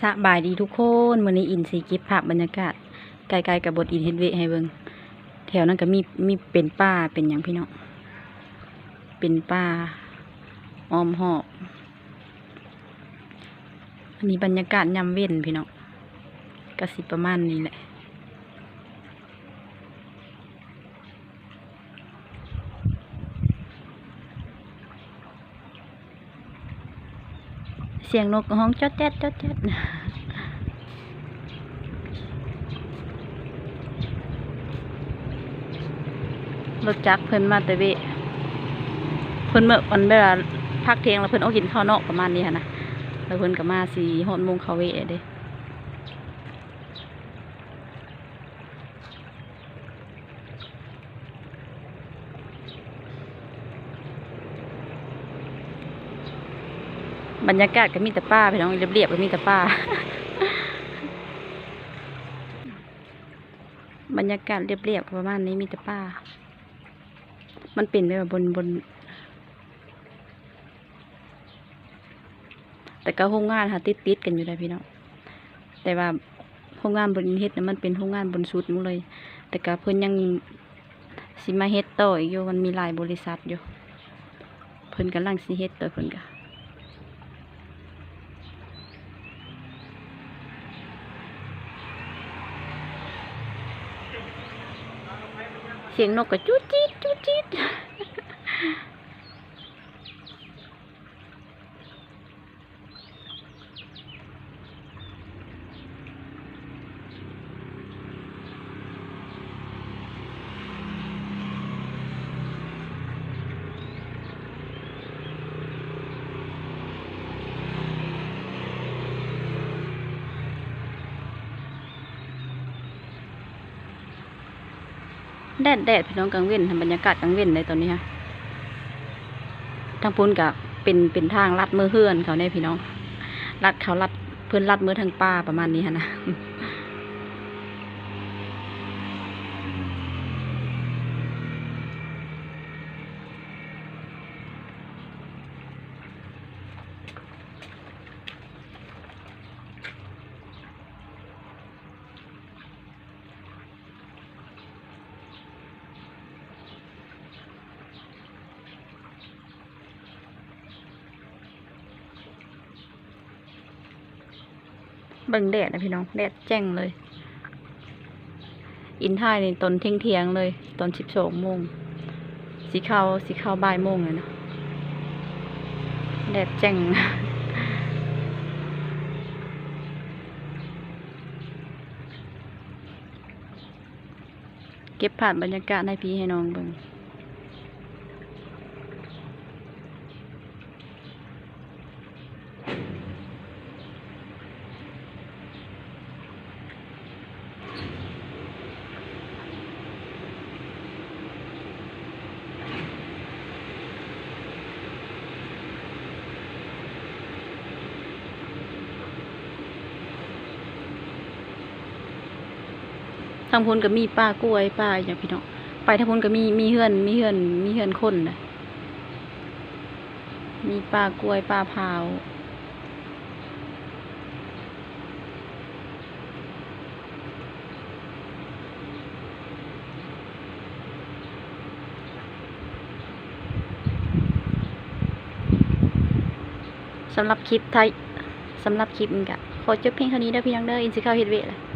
ສະບາຍດີທຸກຄົນ, ມື້ນີ້ອິນຊິເກັບພາບບັນຍາກາດໃກ້ໆກັບບ່ອນອິນເຮັດວຽກໃຫ້ເບິ່ງ. ແຖວນັ້ນກໍມີ ມີເປັນປ່າເປັນຫຍັງພີ່ນ້ອງ, ເປັນປ່າອ້ອມຮອບ. ອັນນີ້ບັນຍາກາດຍາມເວັນພີ່ນ້ອງ, ກໍຊິປະມານນີ້ແຫຼະ. ສຽງນົກກໍຮ້ອງຈອດແຈດ ຈອດແຈດ. ລົດຈັກເພິ່ນມາແຕ່ເວະ, ເພິ່ນເມື່ອ ອັນ ເວລາພັກທ່ຽງແລ້ວເພິ່ນອອກກິນເຂົ້ານອກປະມານນີ້ຫັ້ນນະ, ແລ້ວເພິ່ນກໍມາຊິຮອດໂມງເຂົ້າເວະແລ້ວເດ້. ບັນຍາກາດກໍມີແຕ່ປ່າພີ່ນ້ອງ, ລຽບໆກໍມີແຕ່ປ່າ. ບັນຍາກາດລຽບໆກໍປະມານນີ້, ມີແຕ່ປ່າ. ມັນເປັນແບບວ່າບົນ ບົນ ແຕ່ກໍໂຮງງານຫາຕິດໆກັນຢູ່ໄດ໋ພີ່ນ້ອງ, ແຕ່ວ່າໂຮງງານບ່ອນເຮັດນະ ມັນເປັນໂຮງງານບົນສຸດໝົດເລີຍ, ແຕ່ກໍເພິ່ນຍັງຊິມາເຮັດຕໍ່ອີກຢູ່, ມັນມີຫຼາຍບໍລິສັດຢູ່, ເພິ່ນກຳລັງຊິເຮັດຕໍ່. ເພິ່ນກໍ ສຽງນົກກໍຈູດຈີດ ຈູດຈີດ. ແດດໆ ພີ່ນ້ອງ, ກາງເວັນຫັ້ນ ບັນຍາກາດກາງເວັນເດ້ຕອນນີ້ຮະ. ທາງພຸ້ນກະເປັນ ເປັນທາງລັດເມືອເຮືອນເຂົາເດ້ພີ່ນ້ອງ, ລັດເຂົາ ລັດ ເພິ່ນລັດເມືອທາງປ່າປະມານນີ້ຫັ້ນນະ. ເບິ່ງແດດນະພີ່ນ້ອງ, ແດດແຈ້ງເລີຍ. ອິນຖ່າຍນີ້ຕອນທ່ຽງໆເລີຍ, ຕອນສິບສອງໂມງ, ຊິເຂົ້າ ຊິເຂົ້າບ່າຍໂມງແລ້ວເນາະ, ແດດແຈ້ງ. ເກັບພາບບັນຍາກາດໃຫ້ພີ່ໃຫ້ນ້ອງເບິ່ງ. ທາງພຸ້ນກໍມີປ່າກ້ວຍ ປ່າຫຍັງພີ່ນ້ອງ, ໄປທາງພຸ້ນກໍມີ ມີເຮືອນ ມີເຮືອນ ມີເຮືອນຄົນນະ, ມີປ່າກ້ວຍ ປ່າພ້າວ. ສຳລັບຄລິບໄທ ສຳລັບຄລິບນີ້ກະຂໍຈົບພຽງເທົ່ານີ້ເດີພີ່ນ້ອງເດີ, ອິນຊິເຂົ້າເຮັດວຽກແລ້ວ.